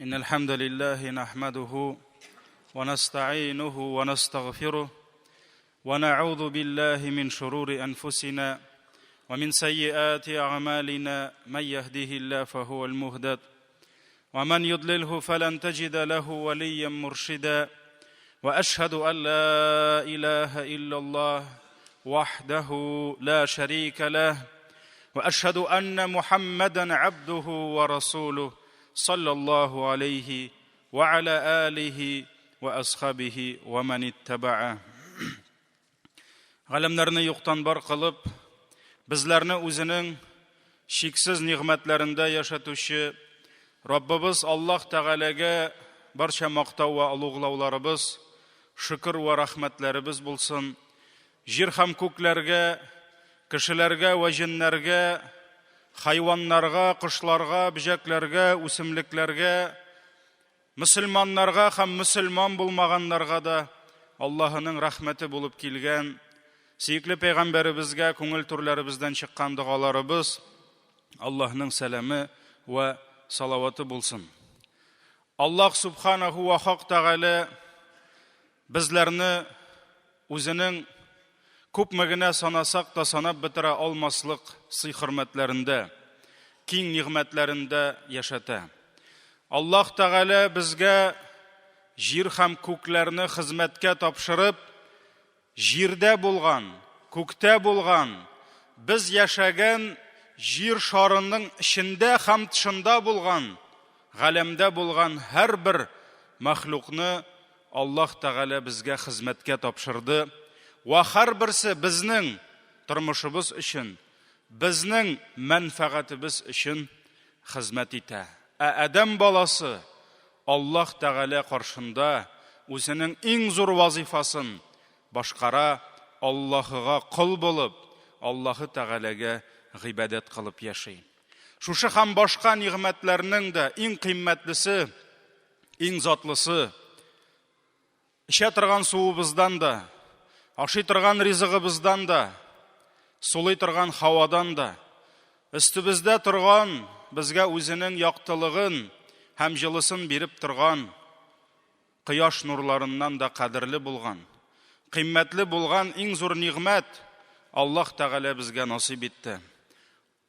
إن الحمد لله نحمده ونستعينه ونستغفره ونعوذ بالله من شرور أنفسنا ومن سيئات أعمالنا من يهده الله فهو المهدد ومن يضلله فلن تجد له وليا مرشدا واشهد ان لا اله الا الله وحده لا شريك له واشهد ان محمدا عبده ورسوله صلى الله عليه وعلى اله واصحابه ومن اتبعه Галәмнәрне юктан бар кылып, безләрне үзенең чиксез нигъмәтләрендә яшәтүче Раббыбыз Аллаһ Тәгаләгә барча мактау вә олуглауларыбыз, шөкер вә рәхмәтләребез булсын. Җир һәм күкләргә, кешеләргә вә җеннәргә, хайваннарга, кошларга, бөҗәкләргә, үсемлекләргә, Мөселманнарга һәм мөселман булмаганнарга да Аллаһының рәхмәте булып килгән сөекле пәйгамбәребезгә күңел түрләребездән чыккан догаларыбыз, Аллаһның сәламе вә салаваты булсын. Аллаһ субханаху ва хак тәгалә безләрне үзенең күпме генә санасак та санап бетерә алмаслык сый-хөрмәтләрендә, киң нигъмәтләрендә яшәтә. Аллаһ Тәгалә безгә җир һәм күкләрне хезмәткә тапшырып, җирдә булган, күктә булган, без яшәгән җир шарының эчендә һәм тышында булган, галәмдә булган һәрбер мәхлукны Аллаһ Тәгалә безгә хезмәткә тапшырды вә һәрберсе безнең тормышыбыз өчен, безнең мәнфәгатебез өчен хезмәт итә. Ә адәм баласы Аллаһ Тәгалә каршында үзенең иң зур вазыйфасын башкара, Аллаһыга кол булып, Аллаһы Тәгаләгә гыйбадәт кылып яши. Шушы һәм башка нигъмәтләрнең дә иң кыйммәтлесе, иң затлысы, эчә торган суыбыздан да, ашый торган ризыгыбыздан да, сулый торган һавадан да, өстебездә торган, безгә үзенең яктылыгын һәм җылысын биреп торган кояш нурларыннан да кадерле булган, кыйммәтле булган иң зур нигъмәт Аллаһ Тәгалә безгә насыйп итте.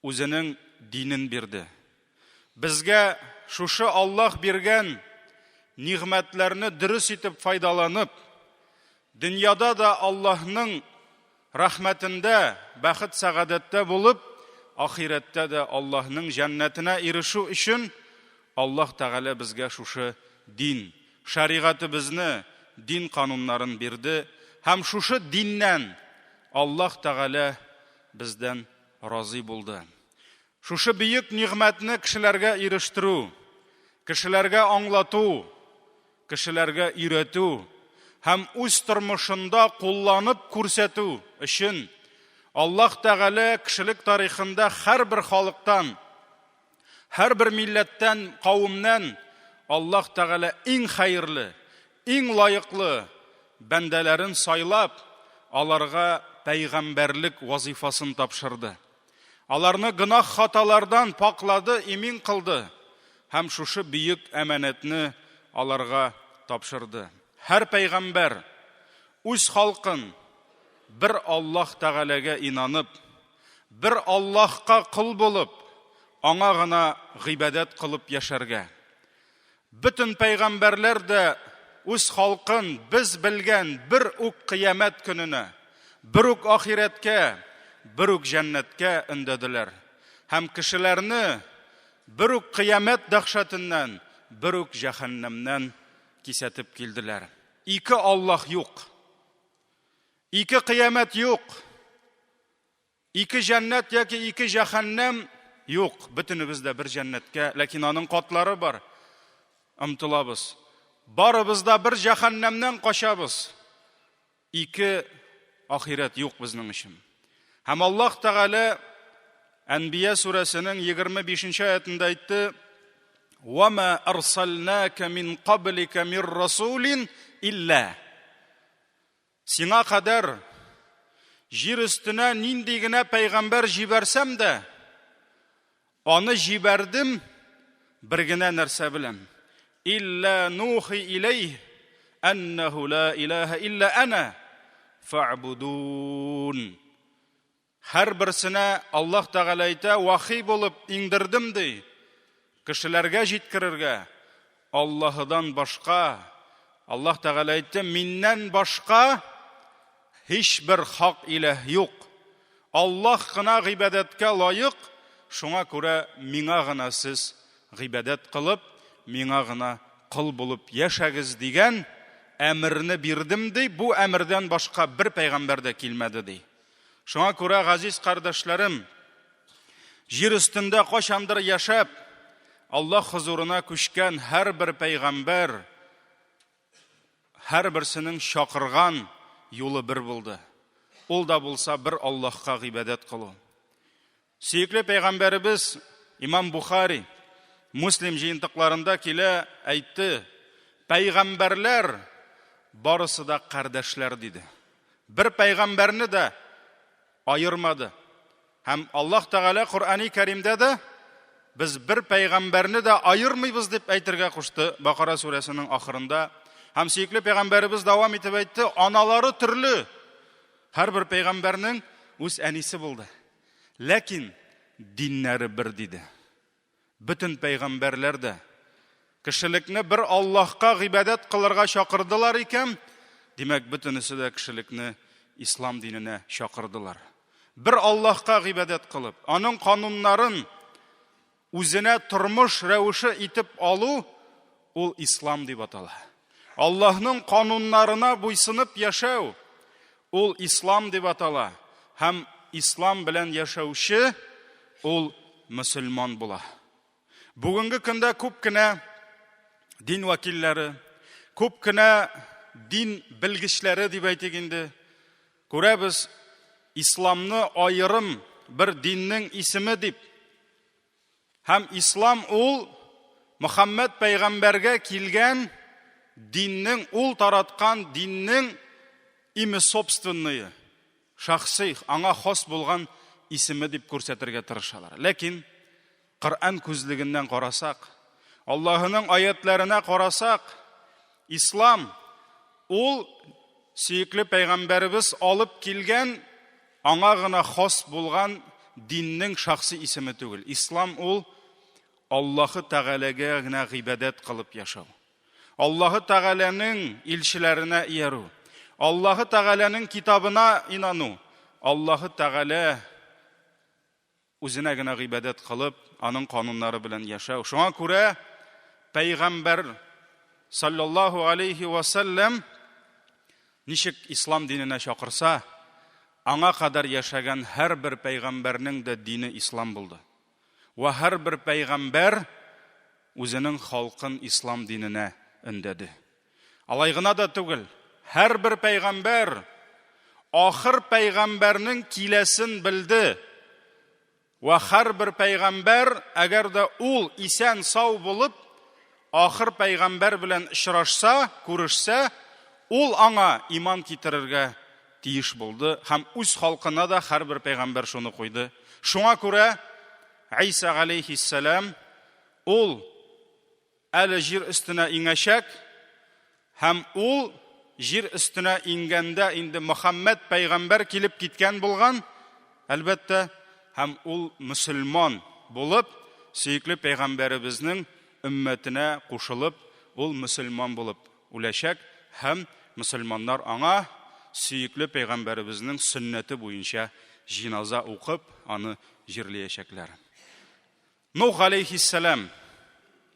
Үзенең динен бирде. Безгә шушы Аллаһ биргән нигъмәтләрне дөрес итеп файдаланып, дөньяда да Аллаһның рәхмәтендә, бәхет-сәгадәттә булып, ахирәттә дә Аллаһның җәннәтенә ирешү өчен Аллаһ Тәгалә безгә шушы дин, шәригатебезне, дин кануннарын бирде һәм шушы диннән Аллаһ Тәгалә бездән разый булды. Шушы бөек нигъмәтне кешеләргә ирештерү, кешеләргә аңлату, кешеләргә өйрәтү һәм үз тормышында кулланып күрсәтү өчен Аллаһ Тәгалә кешелек тарихында һәрбер халыктан, һәрбер милләттән, кавымнан Аллаһ Тәгалә иң хәерле, иң лаеклы бәндәләрен сайлап, аларга пәйгамбәрлек вазифасын тапшырды. Аларны гөнаһ-хаталардан пакълады, имин кылды һәм шушы бөек әманәтне аларга тапшырды. Һәр пәйгамбәр үз халкын бер Аллаһ Тәгаләгә инанып, бер Аллаһка кол булып, аңа гына гыйбадәт кылып яшәргә, Бөтен пәйгамбәрләр дә үз халкын без белгән бер үк кыямәт көненә, бер үк ахирәткә, бер үк җәннәткә өндәделәр. Һәм кешеләрне бер үк кыямәт дәһшәтеннән, бер үк җәһәннәмнән кисәтеп килделәр. Ике Аллаһ юк. Ике кыямәт юк. Ике җәннәт яки ике җәһәннәм юк, бөтенебез дә бер җәннәткә, ләкин аның катлары бар. Омтылабыз. Барыбыз да бер җәһәннәмнән качабыз. Ике ахирәт юк безнең өчен. Һәм Аллаһ Тәгалә Әнбия сүрәсенең 25 аятында әйтте: "Ва ма арсалнака мин каблика мир расулин илля Сиңа кадәр җир өстенә нинди генә пәйгамбәр җибәрсәм дә, аны җибәрдем бер генә нәрсә белән. Илля нухи иләйһ әннәһу ла илаһа илля әнә фә'будун. Һәрберсенә Аллаһ Тәгалә әйтә, вахи булып иңдердем ди. Кешеләргә җиткерергә Аллаһыдан башка Аллаһ Тәгалә әйтте, миннән башка һичбер хак иләһ юк. Аллаһ кына гыйбадәткә лаек, шуңа күрә миңа гына сез гыйбадәт кылып, миңа гына кол булып яшәгез дигән әмерне бирдем ди. Бу әмердән башка бер пәйгамбәр дә килмәде ди. Шуңа күрә, газиз кардәшләрем, җир өстендә кайчандыр яшәп, Аллаһ хозурына күчкән һәрбер пәйгамбәр һәрберсенең чакырган юлы бер булды. Ул да булса бер Аллаһка гыйбадәт кылу. Сөекле пәйгамбәребез Имам Бухари, Муслим җыентыкларында килә, әйтте, пәйгамбәрләр барысы да кардәшләр диде. Бер пәйгамбәрне дә аермады. Һәм Аллаһ Тәгалә Коръәни Кәримдә дә без бер пәйгамбәрне дә аермыйбыз дип әйтергә кушты Бакара сүрәсенең ахырында. Һәм сөекле пәйгамбәребез дәвам итеп әйтте, аналары төрле. Һәрбер пәйгамбәрнең үз әнисе булды. Ләкин диннәре бер диде. Бөтен пәйгамбәрләр дә кешелекне бер Аллаһка гыйбадәт кылырга чакырдылар икән, димәк, бөтенесе дә кешелекне ислам диненә чакырдылар. Бер Аллаһка гыйбадәт кылып, аның кануннарын үзенә тормыш рәвеше итеп алу, ул ислам дип атала. Аллаһның кануннарына буйсынып яшәү, ул ислам дип атала. Һәм ислам белән яшәүче ул мөселман була. Бүгенге көндә күп кенә дин вәкилләре, күп кенә дин белгечләре дип әйтик инде, күрәбез, исламны аерым бер диннең исеме дип. Һәм ислам ул Мөхәммәд пәйгамбәргә килгән диннең, ул тараткан диннең имя собственное, шәхси, аңа хас булган исеме дип күрсәтергә тырышалар. Ләкин Коръән күзлегеннән карасак, Аллаһының аятларына карасак, ислам ул сөекле пәйгамбәребез алып килгән аңа гына хас булган диннең шәхси исеме түгел. Ислам ул Аллаһы Тәгаләгә генә гыйбадәт кылып яшәү. Аллаһы Тәгаләнең илчеләренә иярү. Аллаһы Тәгаләнең китабына инану. Аллаһы Тәгалә үзенә генә гыйбадәт кылып, аның кануннары белән яшәү. Шуңа күрә пәйгамбәр саллаллаһу алейхи ва саллям ничек ислам диненә чакырса, аңа кадәр яшәгән һәрбер пәйгамбәрнең дә дине ислам булды. Вә һәрбер пәйгамбәр үзенең халкын ислам диненә өндәде. Алай гына да түгел, һәрбер пәйгамбәр ахыр пәйгамбәрнең киләсен белде. Вә һәрбер пәйгамбәр, әгәр дә ул исән сау булып, ахыр пәйгамбәр белән очрашса, күрешсә, ул аңа иман китерергә тиеш булды һәм үз халкына да һәрбер пәйгамбәр шуны куйды. Шуңа күрә Гайса галәйһиссәлам ул әле җир өстенә иңәчәк һәм ул җир өстенә иңгәндә инде Мөхәммәд пәйгамбәр килеп киткән булган, әлбәттә, һәм ул мөселман булып, сөекле пәйгамбәребезнең өммәтенә кушылып, ул мөселман булып үләчәк һәм мөселманнар аңа сөекле пәйгамбәребезнең сөннәте буенча җиназа укып, аны җирләячәкләр. Нух галәйһиссәлам,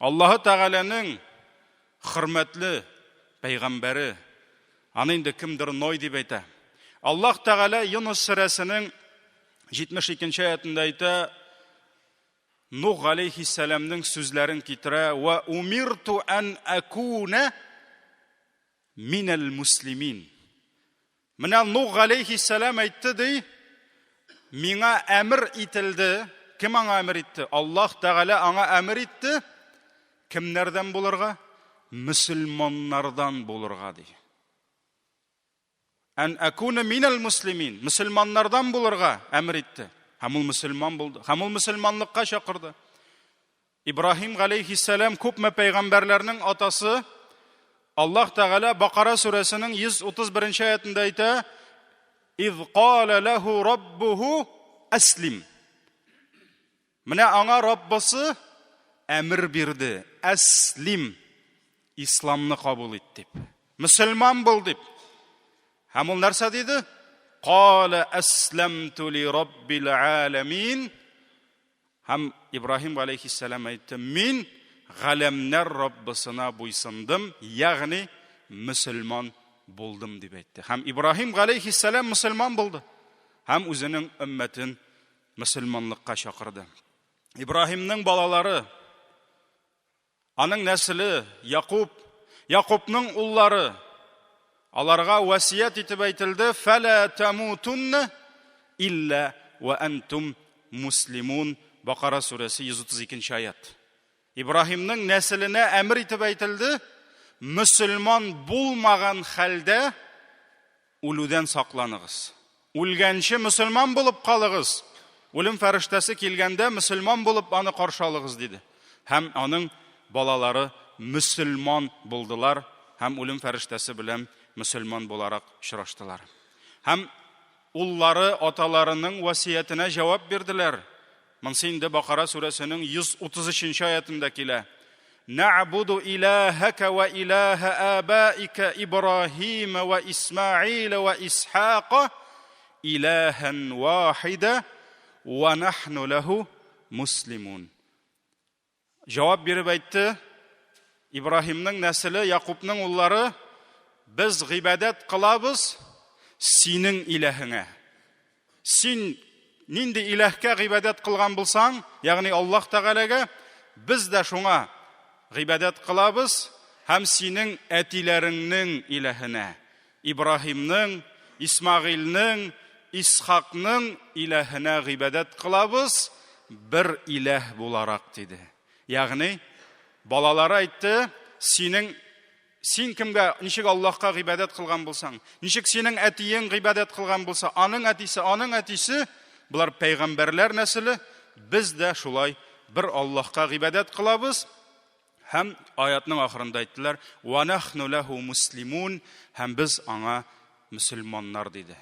Аллаһы Тәгаләнең хөрмәтле пәйгамбәре. Аны инде кемдер Ной дип әйтә. Аллаһ Тәгалә Юнус сүрәсенең 72 аятында әйтә, Нух галәйһиссәламнең сүзләрен китерә: "Ва умирту ан акуна минәл муслимин". Менә Нух галәйһиссәлам әйтте ди, миңа әмер ителде. Кем аңа әмер итте? Аллаһ Тәгалә аңа әмер итте. Кемнәрдән булырга? Мөселманнардан булырга ди. Ән акуна минәл муслимин. Мөселманнардан булырга әмер итте. Һәм ул мөселман булды. Һәм ул мөселманлыкка чакырды. Ибраһим галәйһиссәлам күпме пәйгамбәрләрнең атасы, Аллаһ Тәгалә Бакара сүрәсенең 131 нче аятында әйтә: "Из кала лаху раббуху аслим". Менә аңа Раббысы әмер бирде: "Аслим", исламны кабул ит дип. Мөселман бул дип. Һәм ул нәрсә диде? Кала асламту ли раббил аламин. Һәм Ибраһим галәйһиссәлам әйтте, Мин галәмнәр Раббысына буйсындым, ягъни мөселман булдым, дип әйтте. Һәм Ибраһим галәйһиссәлам мөселман булды һәм үзенең өммәтен мөселманлыкка чакырды. Ибраһимның балалары, Аның нәселе, Якуб, Якубның уллары, аларга васият итеп әйтелде, «Фәлә тәмутунна илля ва антум муслимун». Бакара сүрәсе 132 аят. Ибраһимның нәселенә әмер итеп әйтелде, мөселман булмаган хәлдә Үлүдән сакланыгыз. Үлгәнче мөселман булып калыгыз. Үлем фәрештәсе килгәндә мөселман булып аны каршы алыгыз, диде. Һәм аның балалары мөселман булдылар һәм үлем фәрештәсе белән мөселман буларак очраштылар. Һәм уллары аталарының васиятенә җавап бирделәр. Монсы инде Бакара сүрәсенең 133 нче аятында килә. Нә'буду илаһака ва илаһа абаика Ибраһима ва Исмаила ва Исхака илаһан вахида ва нахну лаху муслимун. Җавап биреп әйтте, Ибраһимның нәселе, Якубның уллары, без гыйбадәт кылабыз синең иләһеңә. Син нинди иләһкә гыйбадәт кылган булсаң, ягъни Аллаһ Тәгаләгә, без дә шуңа гыйбадәт кылабыз һәм синең әтиләреңнең иләһенә, Ибраһимның, Исмагыйльнең, Исхакның иләһенә гыйбадәт кылабыз, бер иләһ буларак, диде. Ягъни, балалары әйтте, синең син кемгә, ничек Аллаһка гыйбадәт кылган булсаң, ничек синең әтиең гыйбадәт кылган булса, аның әтисе, аның әтисе, болар пәйгамбәрләр нәселе, без дә шулай бер Аллаһка гыйбадәт кылабыз. Һәм аятның ахырында әйттеләр, «Ва нахну лаху муслимун», һәм без аңа мөселманнар диде.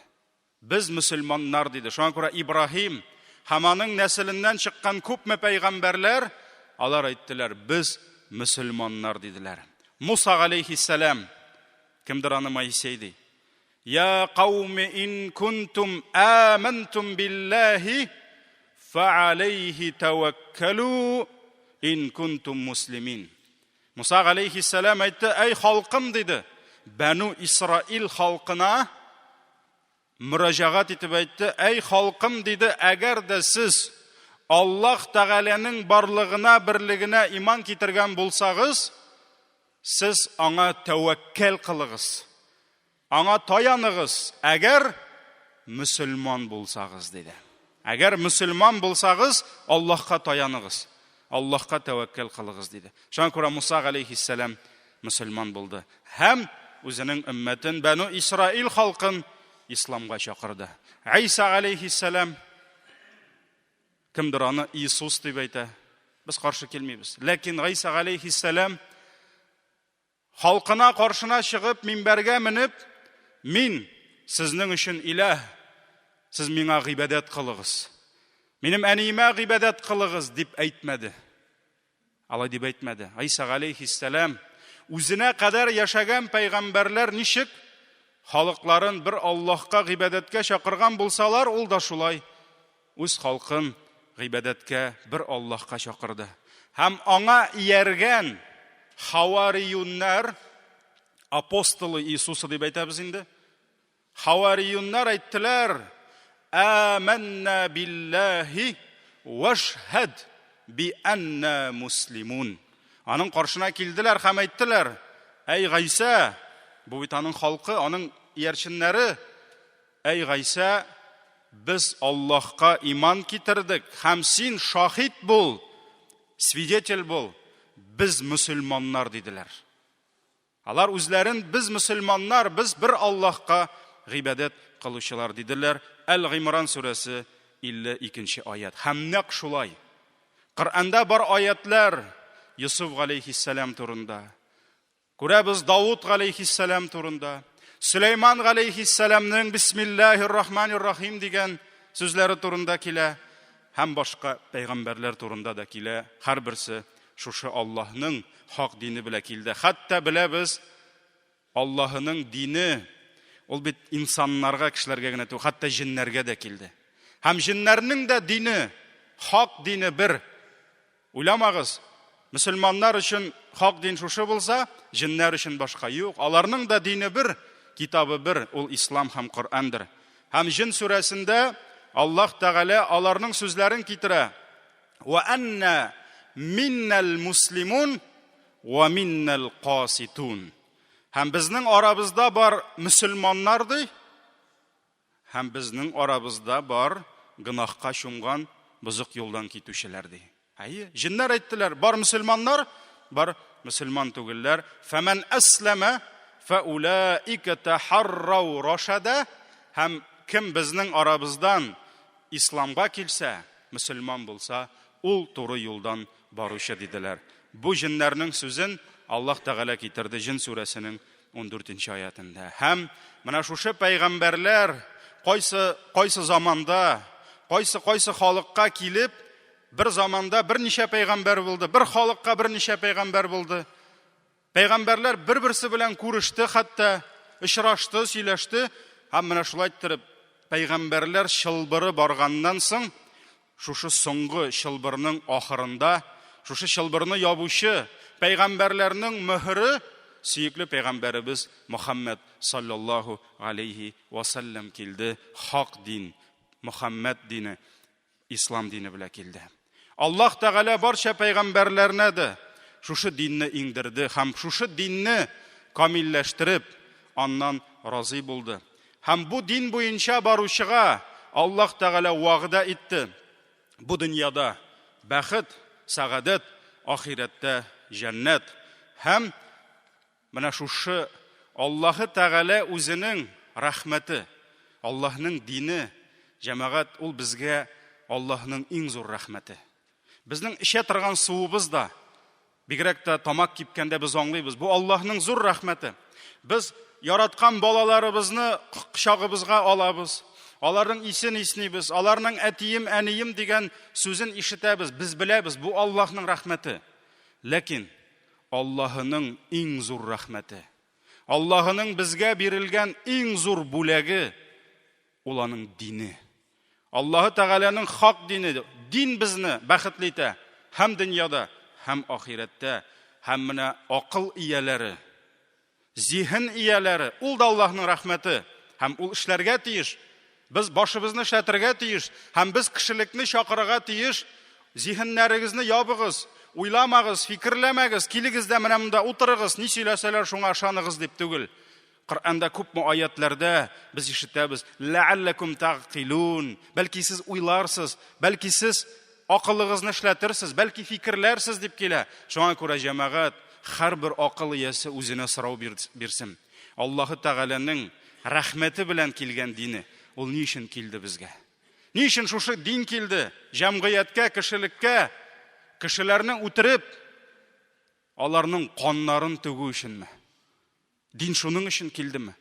Без мөселманнар диде. Шуңа күрә Ибраһим һәм аның нәселеннән чыккан күпме пәйгамбәрләр, алар әйттеләр, без мөселманнар диделәр. Муса галәйһиссәлам, кемдер аны Моисей ди. Я кауми ин кунтум амантум биллахи фа алейхи таваккалу ин кунтум муслимин. Муса галәйһиссәлам әйтте, әй халкым диде. Бәну Исраил халкына мөрәҗәгать итеп әйтте, әй халкым диде, әгәр дә сез Аллаһ Тәгаләнең барлыгына, берлегенә иман китергән булсагыз, сез аңа тәвәккәл кылыгыз. Аңа таяныгыз, әгәр мөселман булсагыз, диде. Әгәр мөселман булсагыз, Аллаһка таяныгыз. Аллаһка тәвәккәл кылыгыз, диде. Шуңа күрә Муса галәйһиссәлам мөселман булды һәм үзенең өммәтен, Бәну Исраил халкын исламга чакырды. Гайса галәйһиссәлам кемдер аны Иисус дип әйтә. Без каршы килмибез. Ләкин Гайса галәйһиссәлам Халкына каршына чыгып, минбәргә менеп, Мин сезнең өчен иләһ, сез миңа гыйбадәт кылыгыз. Минем әниемә гыйбадәт кылыгыз, дип әйтмәде. Алай дип әйтмәде. Гайса галәйһиссәлам үзенә кадәр яшәгән пәйгамбәрләр ничек халыкларын бер Аллаһка гыйбадәткә чакырган булсалар, ул да шулай Үз халкын гыйбадәткә бер Аллаһка чакырды. Һәм аңа ияргән хавариюннар, апостолы Иисуса дип әйтәбез инде, хавариюннар әйттеләр, Әмәннә билләһи вашһәд би әннә муслимун. Аның каршына килделәр һәм әйттеләр, Әй Гайсә, бу бит аның халкы, аның иярченнәре, Әй Гайсә, без Аллаһка иман китердек һәм син шаһит бул, свидетель бул, без мөселманнар, диделәр. Алар үзләрен без мөселманнар, без бер Аллаһка гыйбадәт кылучылар, диделәр. Әл-Гыймран сүрәсе 52 нче аять. Һәм нәкъ шулай. Коръәндә бар аятлар Йосыф галәйһиссәлам турында. Күрәбез Давуд галәйһиссәлам турында. Сөләйман галәйһиссәламның Бисмиллаһир Рахманир Рахим дигән сүзләре турында килә һәм башка пәйгамбәрләр турында да килә. Һәрберсе шушы Аллаһның хак дине белән килде. Хәтта беләбез, Аллаһының дине ул бит инсаннарга, кешеләргә генә түгел, хәтта җеннәргә дә килде. Һәм җеннәрнең дә дине, хак дине бер. Уйламагыз, мөселманнар өчен хак дин шушы булса, җеннәр өчен башка. Юк, аларның да дине бер, китабы бер, ул ислам һәм Коръәндер. Һәм җен сүрәсендә Аллаһ Тәгалә аларның сүзләрен китерә. Ва анна миннал муслимун Ва миннәл каситун. Һәм безнең арабызда бар мөселманнар ди, һәм безнең арабызда бар гөнаһка чумган, бозык юлдан китүчеләр ди. Әйе, җеннәр әйттеләр, бар мөселманнар, бар мөселман түгелләр. Фәмән әсләмә фәулаика тахаррау рашада һәм кем безнең арабыздан Исламга килсә, мөселман булса, ул туры юлдан баручы, диделәр. Бу җеннәрнең сүзен Аллаһ Тәгалә китерде Җен сүрәсенең ундүртенче аятендә. Һәм менә шушы пәйгамбәрләр кайсы кайсы заманда, кайсы кайсы халыкка килеп, бер заманда берничә пәйгамбәр булды, бер халыкка берничә пәйгамбәр булды. Пәйгамбәрләр бер-берсе белән күреште, хәтта очрашты, сөйләште һәм менә шулай иттереп пәйгамбәрләр чылбыры барганнан соң, шушы соңгы чылбырның ахырында, шушы чылбырны ябучы пәйгамбәрләрнең мөһере сөекле пәйгамбәребез Мөхәммәд саллаллаһу алейхи ва саллям килде, хак дин, Мөхәммәд дине. Ислам дине белән килде. Аллаһ Тәгалә барча пәйгамбәрләренә дә шушы динне иңдерде һәм шушы динне камилләштереп, аннан разый булды. Һәм бу дин буенча баручыга Аллаһ Тәгалә вәгъдә итте. Бу дөньяда бәхет, сәгадәт, ахирәттә җәннәт. Һәм Менә шушы Аллаһы Тәгалә үзенең рәхмәте, Аллаһның дине, җәмәгать, ул безгә Аллаһның иң зур рәхмәте. Безнең эчә торган суыбыз да, бигрәк тә тамак кипкәндә без аңлыйбыз, бу Аллаһның зур рәхмәте. Без яраткан балаларыбызны кочагыбызга алабыз, аларның исен иснибез, аларның әтием, әнием дигән сүзен ишетәбез, без беләбез, бу Аллаһның рәхмәте. Ләкин Аллаһының иң зур рәхмәте. Аллаһының безгә бирелгән иң зур бүләге ул аның дине. Аллаһы Тәгаләнең хак дине, дин безне бәхетле итә һәм дөньяда, һәм ахирәттә, һәм менә акыл ияләре Зиһен ияләре, ул да Аллаһның рәхмәте, һәм ул эшләргә тиеш. Без башыбызны эшләтергә тиеш, һәм без кешелекне чакырырга тиеш. Зиһеннәрегезне ябыгыз, уйламагыз, фикерләмәгез, килегез дә менә монда утырыгыз, ни сөйләсәләр шуңа ышаныгыз дип түгел. Коръәндә күпме аятләрдә без ишетәбез, ләалләкум тәгъкилун, бәлки сез уйларсыз, бәлки сез Акылыгызны эшләтерсез, бәлки фикерләрсез дип килә. Шуңа күрә җәмәгать, һәрбер акыл иясе үзенә сорау бирсен. Аллаһы Тәгаләнең рәхмәте белән килгән дине, ул ни өчен килде безгә? Ни өчен шушы дин килде җәмгыятькә, кешелеккә? Кешеләрне үтереп, аларның каннарын түгү өченме? Дин шуның өчен килдеме?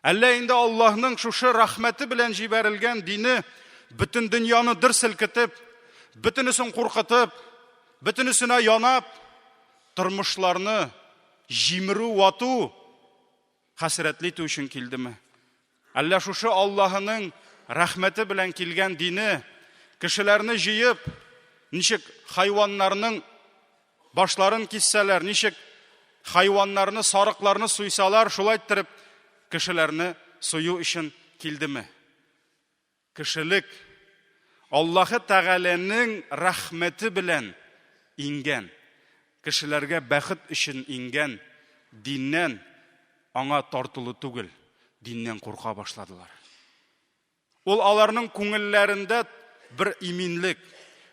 Әллә инде Аллаһның шушы рәхмәте белән җибәрелгән дине бөтен дөньяны дер селкетеп, бөтенесен куркытып, бөтенесенә янап, тормышларны җимерү, вату, хәсрәтле итү өчен килдеме? Әллә шушы Аллаһының рәхмәте белән килгән дине кешеләрне җыеп, ничек хайваннарның башларын киссәләр, ничек хайваннарны, сарыкларны суйсалар, шулай иттереп кешеләрне сую өчен килдеме? Кешелек Аллаһы Тәгаләнең рәхмәте белән иңгән, кешеләргә бәхет өчен иңгән диннән аңа тартылу түгел, диннән курка башладылар. Ул аларның күңелләрендә бер иминлек,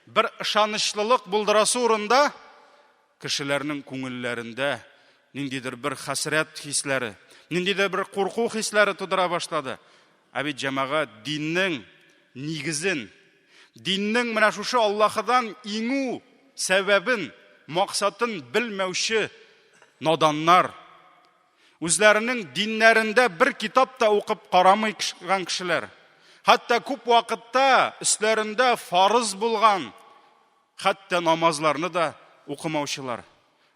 бер ышанычлылык булдырасы урында, кешеләрнең күңелләрендә ниндидер бер хәсрәт хисләре, ниндидер бер курку хисләре тудыра башлады. Ә бит җәмәгать диннең нигезен, Диннең менә шушы Аллаһыдан иңү сәбәбен, максатын белмәүче наданнар, үзләренең диннәрендә бер китап та укып карамый кешеләр, хәтта күп вакытта өсләрендә фарыз булган хәтта намазларны да укымаучылар.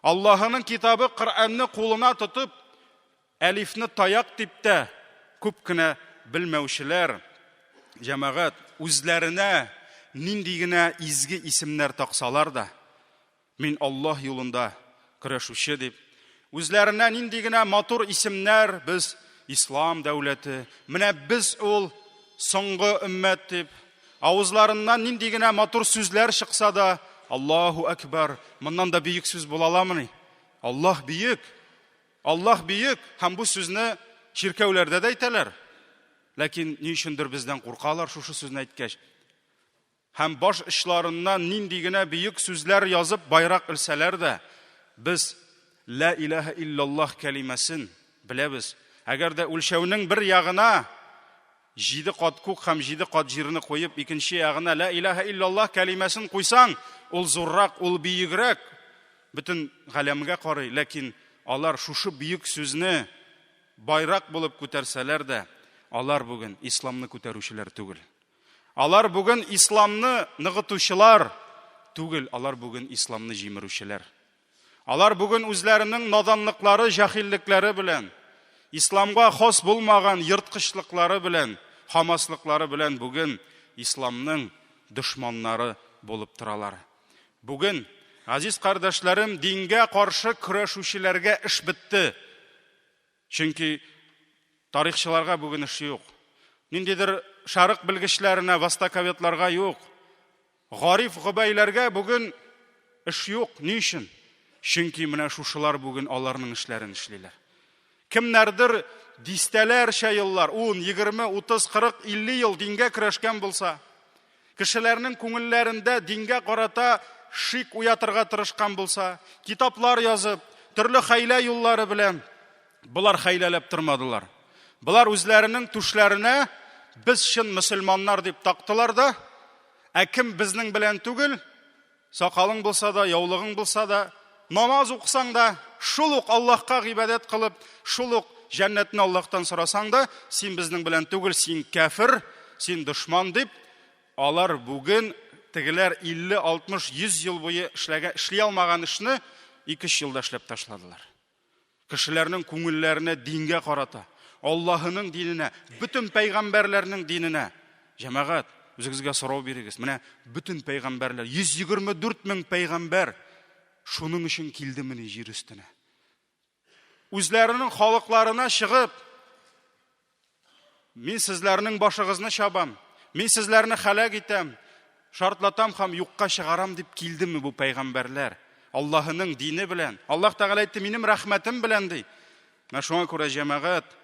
Аллаһының китабы Коръәнне кулына тотып, әлифне таяк дип тә күп кенә белмәүчеләр, җәмәгать, үзләренә нинди генә изге исемнәр таксалар да, мин Аллаһ юлында көрәшүче дип, үзләренә нинди генә матур исемнәр, без ислам дәүләте, менә без ул соңгы өммәт дип, авызларыннан нинди генә матур сүзләр чыкса да, Аллаһу әкбәр, моннан да бөек сүз була аламыни? Аллаһ бөек, Аллаһ бөек, һәм бу сүзне чиркәүләрдә дә әйтәләр. Ләкин ни өчендер бездән куркалар шушы сүзне әйткәч. Һәм баш очларыннан нинди генә бөек сүзләр язып байрак элсәләр дә, без Лә иләһә иллаллаһ кәлимәсен беләбез. Әгәр дә үлчәүнең бер ягына җиде кат күк һәм җиде кат җирне куеп, икенче ягына Лә иләһә иллаллаһ кәлимәсен куйсаң, ул зуррак, ул бөегрәк, бөтен галәмгә карый. Ләкин алар шушы бөек сүзне байрак булып күтәрсәләр дә, алар бүген исламны күтәрүчеләр түгел. Алар бүген исламны ныгытучылар түгел, алар бүген исламны җимерүчеләр. Алар бүген үзләренең наданлыклары, җахиллекләре белән, исламга хас булмаган ерткычлыклары белән, хамаслыклары белән бүген исламның дошманнары булып торалар. Бүген, газиз кардәшләрем, дингә каршы көрәшүчеләргә эш бетте. Чөнки тарихчыларга бүген эш юк. Ниндидер шәрык белгечләренә, востоковедларга юк. Гариф Гобәйләргә бүген эш юк. Ни өчен? Чөнки менә шушылар бүген аларның эшләрен эшлиләр. Кемнәрдер дистәләрчә еллар, 10, 20, 30, 40, 50 ел дингә көрәшкән булса, кешеләрнең күңелләрендә дингә карата шик уятырга тырышкан булса, китаплар язып, төрле хәйлә юллары белән болар хәйләләп тормадылар. Болар үзләренең түшләренә без чын мөселманнар дип тактылар да, ә кем безнең белән түгел, Сакалың булса да, яулыгың булса да, намаз укысаң да, шул ук Аллаһка гыйбадәт кылып, шул ук җәннәтне Аллаһтан сорасаң да, син безнең белән түгел, син кәфер, син дошман дип, алар бүген тегеләр 50, 60, 100 ел буе эшләгән, эшли алмаган эшне 2-3 елда эшләп ташладылар. Кешеләрнең күңелләренә дингә карата, Аллаһының диненә, бөтен пәйгамбәрләрнең диненә. Җәмәгать, үзегезгә сорау бирегез. Менә бөтен пәйгамбәрләр, 124 мең пәйгамбәр шуның өчен килдемени җир өстенә? Үзләренең халыкларына чыгып, Мин сезләрнең башыгызны чабам, мин сезләрне хәләк итәм, шартлатам һәм юкка чыгарам дип килдеме бу пәйгамбәрләр? Аллаһының дине белән. Аллаһ Тәгалә әйтте, минем рәхмәтем белән ди. Менә шуңа күрә җәмәгать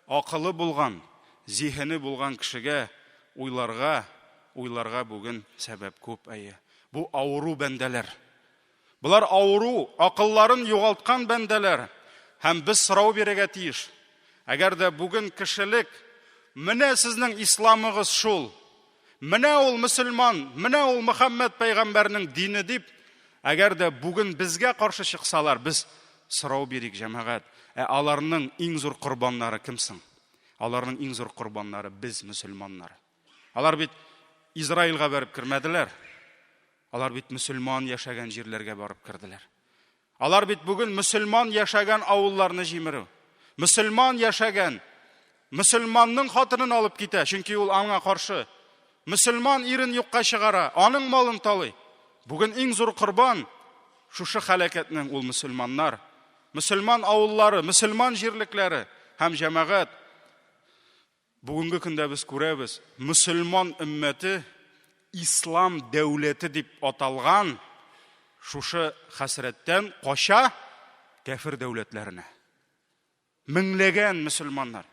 акылы булган, зиһене булган кешегә уйларга, уйларга бүген сәбәп күп, әйе. Бу авыру бәндәләр. Болар авыру, акылларын югалткан бәндәләр. Һәм без сорау бирергә тиеш. Әгәр дә бүген кешелек, менә сезнең исламыгыз шул, менә ул мөселман, менә ул Мөхәммәд пәйгамбәрнең дине дип, әгәр дә бүген безгә каршы чыксалар, без сорау бирик, җәмәгать. Ә аларның иң зур корбаннары кем соң? Аларның иң зур корбаннары без, мөселманнар. Алар бит Израильгә барып кермәделәр. Алар бит мөселман яшәгән җирләргә барып керделәр. Алар бит бүген мөселман яшәгән авылларны җимерү. Мөселман яшәгән, мөселманның хатынын алып китә, чөнки ул аңа каршы. Мөселман ирен юкка чыгара, аның малын талый. Бүген иң зур корбан шушы хәрәкәтнең ул мөселманнар. Мөселман авыллары, мөселман җирлекләре һәм җәмәгать Бүгенге көндә без күрәбез, мөселман өммәте ислам дәүләте дип аталган шушы хәсрәттән кача кәфер дәүләтләренә. Меңләгән мөселманнар.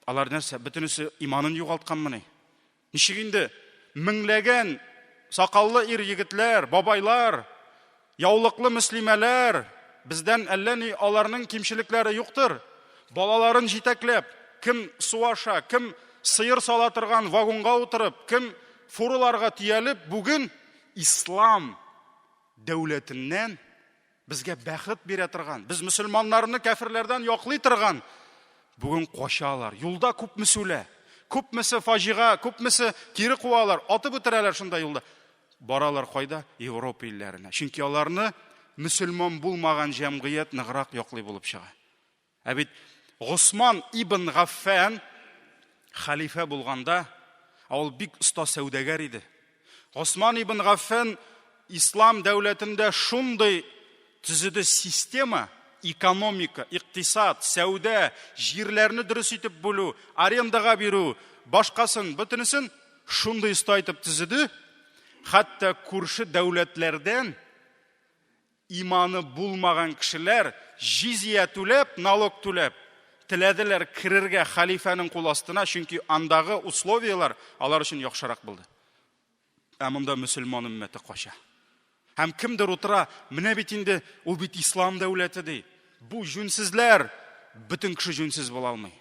Алар нәрсә, бөтенесе иманын югалтканмыни? Ничек инде меңләгән сакаллы ир-егетләр, бабайлар, яулыклы мөслимәләр, бездән әллә ни аларның кимчелекләре юктыр, балаларын җитәкләп, кем су аша, кем сыер сала торган вагонга утырып, кем фураларга төялеп, бүген ислам дәүләтеннән безгә бәхет бирә торган, без мөселманнарны кәферләрдән яклый торган, бүген качалар. Юлда күпмесе үлә, күпмесе фаҗига, күпмесе кире куалар, атып үтерәләр шунда юлда. Баралар кайда? Европа илләренә. Чөнки аларны мөселман булмаган җәмгыять ныграк яклый булып чыга. Ә бит Госман ибн Гаффан хәлифә булганда, ә ул бик оста сәүдәгәр иде. Госман ибн Гаффан ислам дәүләтендә шундый төзеде система, экономика, икътисад, сәүдә, җирләрне дөрес итеп бүлү, арендага бирү, башкасын, бөтенесен шундый оста итеп төзеде, хәтта күрше дәүләтләрдән Иманы булмаган кешеләр җизия түләп, налог түләп, теләделәр керергә хәлифәнең кул астына, чөнки андагы условияләр алар өчен яхшырак булды. Ә монда мөселман өммәте кача. Һәм кемдер утыра, менә бит инде ул бит ислам дәүләте ди. Бу җүнсезләр, бөтен кеше җүнсез була алмый.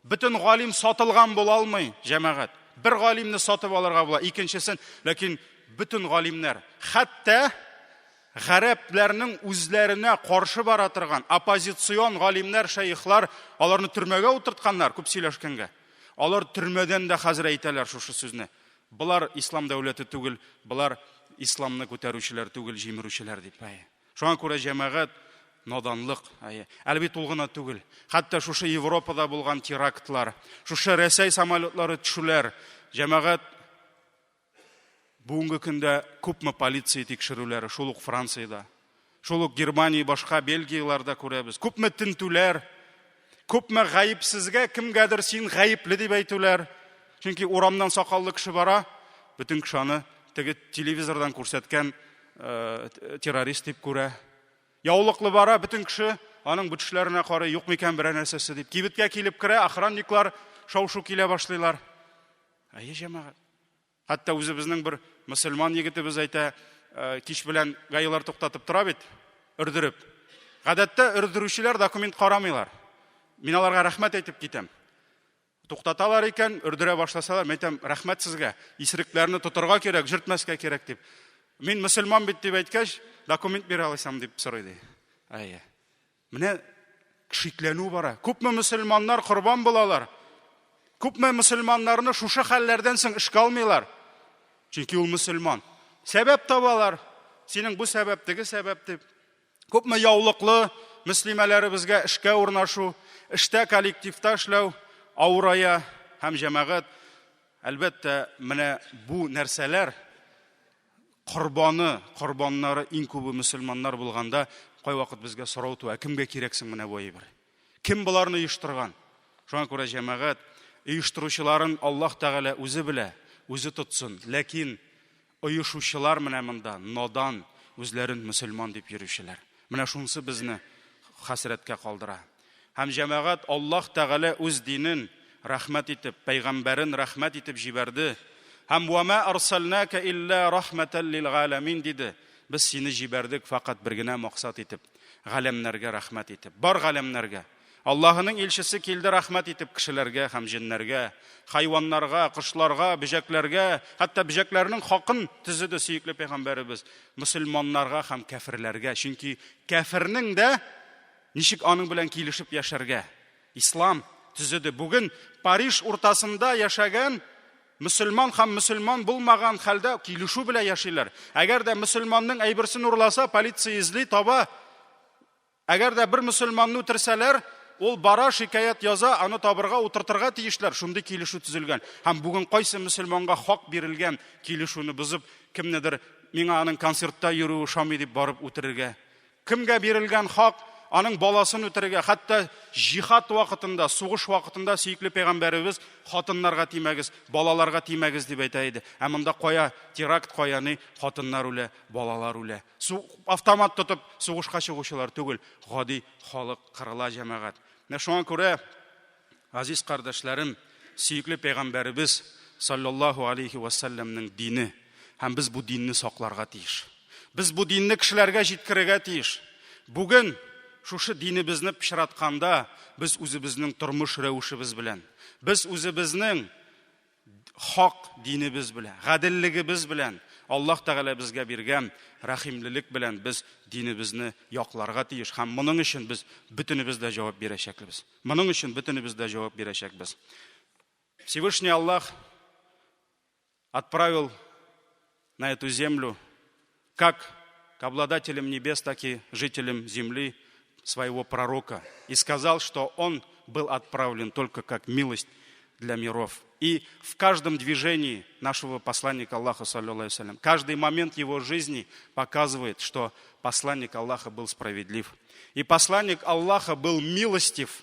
Бөтен галим сатылган була алмый, җәмәгать. Бер галимне сатып алырга була, икенчесен, ләкин бөтен галимнәр, хәтта гарәпләрнең үзләренә каршы бара торган оппозицион галимнәр, шәехлар, аларны төрмәгә утыртканнар, күп сөйләшкәнгә. Алар төрмәдән дә хәзер әйтәләр шушы сүзне. Болар ислам дәүләте түгел, болар исламны күтәрүчеләр түгел, җимерүчеләр дип. Шуңа күрә җәмәгать наданлык. Әйе. Әле бит ул гына түгел. Хәтта шушы Европада булган терактлар, шушы Рәсәй самолетлары төшүләр, җәмәгать бүгенге көндә күпме полиция тикшерүләре, шул ук Франциядә, шул ук Германия, башка Бельгияләрдә күрәбез. Күпме тентүләр, күпме гаепсезгә кемгәдер син гаепле дип әйтүләр. Чөнки урамнан сакаллы кеше бара, бөтен кеше аны теге телевизордан күрсәткән террорист дип күрә. Яулыклы бара, бөтен кеше аның бүтешләренә карый, юк микән берәр нәрсәсе дип. Кибеткә килеп керә, охранниклар шау-шу килә башлыйлар. Әйе, җәмәгать. Хәтта үзебезнең бер мөселман егетебез әйтә, кич белән гаилар туктатып тора бит, өрдереп. Гадәттә өрдерүчеләр документ карамыйлар. Мин аларга рәхмәт әйтеп китәм. Туктаталар икән, өрдерә башласалар, мин әйтәм, рәхмәт сезгә, исерекләрне тотарга кирәк, җөртмәскә кирәк дип. Мин мөселман бит дип әйткәч, документ бирә аласам дип сорый ди. Әйе. Менә шикләнү бара. Күпме мөселманнар корбан булалар. Күпме мөселманнарны шушы хәлләрдән соң эшкә алмыйлар. Чөнки ул мөселман. Сәбәп табалар. Синең бу сәбәп, теге сәбәп дип. Күпме яулыклы мөслимәләребезгә эшкә урнашу, эштә коллективта эшләү авырая һәм җәмәгать, әлбәттә, менә бу нәрсәләр корбаны, корбаннары иң күбе мөселманнар булганда, кайвакыт безгә сорау туа, кемгә кирәк соң менә бу әйбер? Кем боларны оештырган? Шуңа күрә җәмәгать, оештыручыларын Аллаһ Тәгалә үзе белә, үзе тотсын. Ләкин Оешучылар менә монда, надан, үзләрен мөселман дип йөрүчеләр. Менә шунысы безне хәсрәткә калдыра. Һәм җәмәгать, Аллаһ Тәгалә үз динен рәхмәт итеп, пәйгамбәрен рәхмәт итеп җибәрде. Һәм вә мә арсалнәкә илля рахмәтәл лил галәмин диде. Без сине җибәрдек фәкать бер генә максат итеп, галәмнәргә рәхмәт итеп. Бар галәмнәргә. Аллаһының илчесе килде рәхмәт итеп кешеләргә һәм җеннәргә, хайваннарга, кошларга, бөҗәкләргә, хәтта бөҗәкләрнең хакын төзеде сөекле пәйгамбәребез, мөселманнарга һәм кәферләргә. Чөнки кәфернең дә ничек аның белән килешеп яшәргә? Ислам төзеде. Бүген Париж уртасында яшәгән мөселман һәм мөселман булмаган хәлдә килешү белән яшиләр. Әгәр дә мөселманның әйберсен урласа, полиция эзли, таба. Әгәр дә бер мөселманны үтерсәләр, ул бара, шикаять яза, аны табырга, утыртырга тиешләр. Шундый килешү төзелгән. Һәм бүген кайсы мөселманга хак бирелгән килешүне бозып, кемнедер миңа аның концертта йөрүе ошамый дип барып үтерергә? Кемгә бирелгән хак аның баласын үтерергә? Хәтта җихад вакытында, сугыш вакытында сөекле пәйгамбәребез хатыннарга тимәгез, балаларга тимәгез дип әйтә иде. Ә монда кая теракт, кая ни, хатыннар үлә, балалар үлә. Су, автомат тотып сугышка чыгучылар түгел, гади халык кырыла, җәмәгать. Менә шуңа күрә, газиз кардәшләрем, сөекле пәйгамбәребез саллаллаһу алейхи ва сәлләмнең дине һәм без бу динне сакларга тиеш. Без бу динне кешеләргә җиткерергә тиеш. Бүген шушы динебезне пычратканда без үзебезнең тормыш рәвешебез белән, без үзебезнең хак динебез белән, гаделлегебез белән, Аллаһ Тәгалә безгә биргән рәхимлелек белән без динебезне якларга тиеш һәм моның өчен без бөтенебез дә җавап бирәчәкбез. Моның өчен бөтенебез дә җавап бирәчәкбез. Всевышний Аллах отправил на эту землю как к обладателям небес, так и жителям земли своего пророка. И сказал, что он был отправлен только как милость для миров. И в каждом движении нашего посланника Аллаха, саллиллаху каждый момент его жизни показывает, что посланник Аллаха был справедлив. И посланник Аллаха был милостив.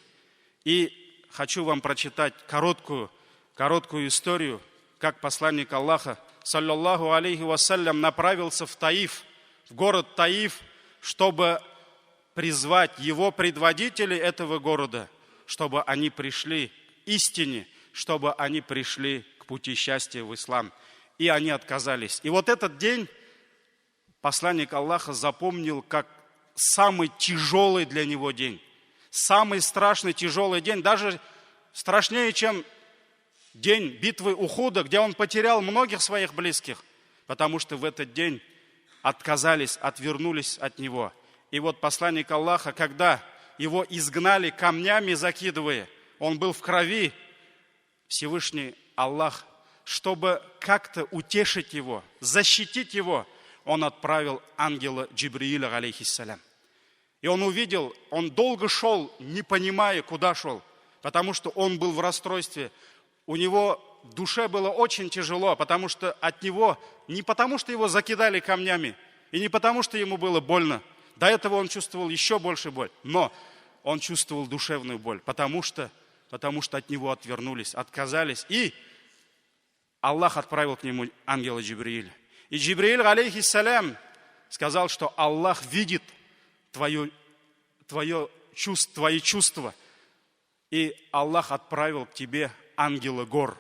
И хочу вам прочитать короткую, короткую историю, как посланник Аллаха, саллаллаху алейхи вассалям, направился в Таиф, в город Таиф, чтобы призвать его предводителей этого города, чтобы они пришли к истине, чтобы они пришли к пути счастья в ислам. И они отказались. И вот этот день посланник Аллаха запомнил как самый тяжелый для него день. Самый страшный тяжелый день, даже страшнее, чем день битвы Ухуда, где он потерял многих своих близких, потому что в этот день отказались, отвернулись от него. И вот посланник Аллаха, когда его изгнали камнями закидывая, он был в крови, Всевышний Аллах, чтобы как-то утешить его, защитить его, он отправил ангела Джибрииля, алейхиссалям. И он увидел, он долго шел, не понимая, куда шел, потому что он был в расстройстве. У него в душе было очень тяжело, потому что от него, не потому что его закидали камнями, и не потому что ему было больно. До этого он чувствовал еще больше боль, но он чувствовал душевную боль, потому что, потому что от него отвернулись, отказались. И Аллах отправил к нему ангела Джибрииля. И Джибрииль, алейхиссалям, сказал, что Аллах видит твое, твое чувство, твои чувства. И Аллах отправил к тебе ангела гор.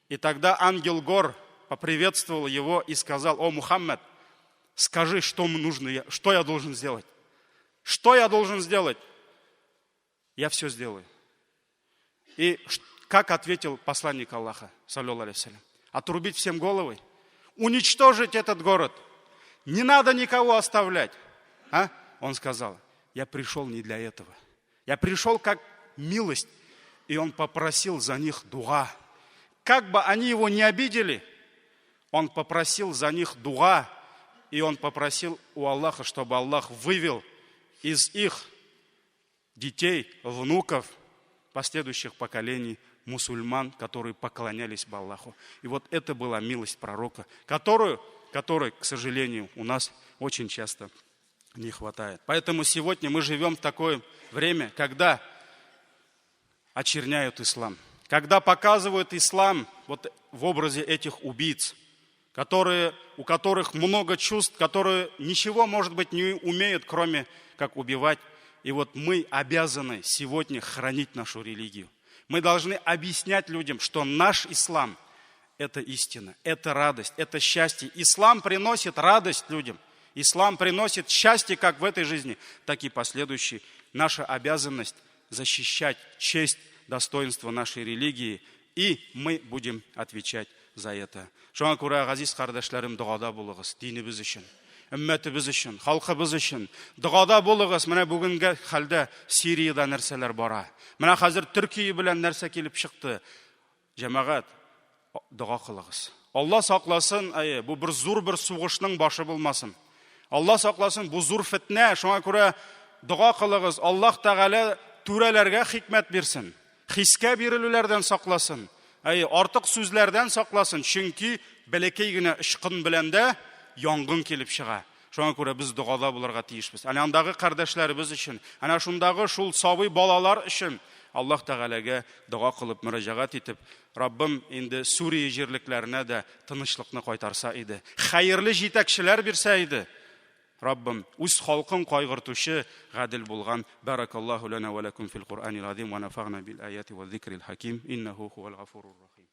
И тогда ангел гор поприветствовал его и сказал, о Мухаммад, скажи, что нужно, что я должен сделать? Что я должен сделать? Я все сделаю. И как ответил посланник Аллаха, саллиллаху Отрубить всем головы? Уничтожить этот город? Не надо никого оставлять. А? Он сказал, я пришел не для этого. Я пришел как милость. И он попросил за них дуа. Как бы они его не обидели, он попросил за них дуа. И он попросил у Аллаха, чтобы Аллах вывел из их детей, внуков, последующих поколений мусульман, которые поклонялись бы Аллаху. И вот это была милость пророка, которую, которой, к сожалению, у нас очень часто не хватает. Поэтому сегодня мы живем в такое время, когда очерняют ислам, когда показывают ислам вот в образе этих убийц, которые, у которых много чувств, которые ничего, может быть, не умеют, кроме как убивать. И вот мы обязаны сегодня хранить нашу религию. Мы должны объяснять людям, что наш ислам – это истина, это радость, это счастье. Ислам приносит радость людям. Ислам приносит счастье как в этой жизни, так и последующей. Наша обязанность – защищать честь, достоинство нашей религии, и мы будем отвечать за это. Шуңа күрә, газиз кардәшләрем, догада булыгыз динебез өчен, өммәтебез өчен, халкыбыз өчен. Догада булыгыз. Менә бүгенге хәлдә Сириядә нәрсәләр бара. Менә хәзер Төркия белән нәрсә килеп чыкты. Җәмәгать, дога кылыгыз. Алла сакласын, әйе, бу бер зур бер сугышның башы булмасын. Алла сакласын, бу зур фитнә. Шуңа күрә дога кылыгыз. Аллаһ Тәгалә түрәләргә хикмәт бирсен. Хискә бирелүләрдән сакласын. Әйе, артык сүзләрдән сакласын, чөнки бәләкәй генә очкын белән дә янгын килеп чыга. Шуңа күрә без догада булырга тиешбез. Әнә андагы кардәшләребез өчен, әнә шундагы шул сабый балалар өчен Аллаһ Тәгаләгә дога кылып мөрәҗәгать итеп, Раббым инде Сүрия җирлекләренә дә тынычлыкны кайтарса иде. Хәерле җитәкчеләр бирсә иде. Раббым, үз халкын кайгыртучы гадел булган. Баракаллаху лана ва лакум фил Кур'анил азим ва нафагна бил аяти ва зикрил хаким. Иннаху хувал гафурур рахим.